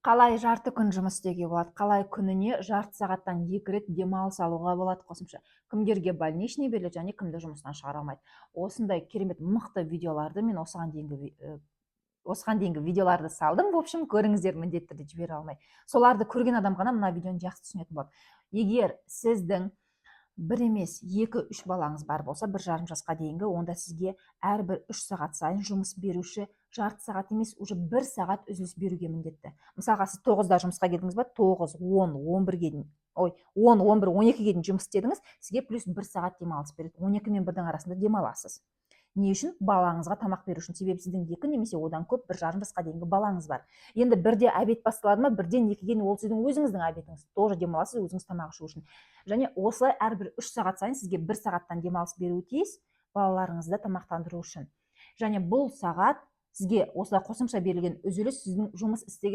Қалай жарты күн жұмыс істеуге болады, қалай күніне жарты сағаттан екі рет демалыс алуға болады, қосымша кімдерге больничный беріледі және кімді жұмыстан шығара алмайды. Осындай керемет, мықты видеоларды мен осыған дейінгі видеоларды салдым. В общем, көріңіздер міндетті түрде, жібере алмай. Соларды көрген адам ғана мына видеоны жақсы түсінетін болады. Егер сіздің бір емес, екі, үш балаңыз бар болса, 1,5 жасқа дейінгі, онда сізге әрбір 3 сағат сайын жұмыс беруші жарты сағат емес, уже бір сағат үзіліс беруге міндетті. Мысалға, сіз 9-да жұмысқа келдіңіз ба, 9, 10, 11-ге дейін, ой, 10, 11, 12-ге дейін жұмыс істедіңіз, сізге плюс бір сағат демалыс береді. 12 мен 1-дің арасында демаласыз. Не үшін? Балаңызға тамақ беру үшін. Себебі сіздің екі немесе одан көп 1,5 жасқа дейінгі балаңыз бар. Енді 1-де обед басталады ма, 1-ден 2-ге дейін ол сіздің өзіңіздің обедіңіз, тоже демаласыз өзіңіз тамақ ішу үшін. Және осылай әрбір 3 сағат сайын сізге бір сағаттан демалыс беруі тиіс балаларыңызды тамақтандыру үшін. Және бұл сағат, сізге осылай қосымша берілген үзіліс, сіздің жұмыс істеген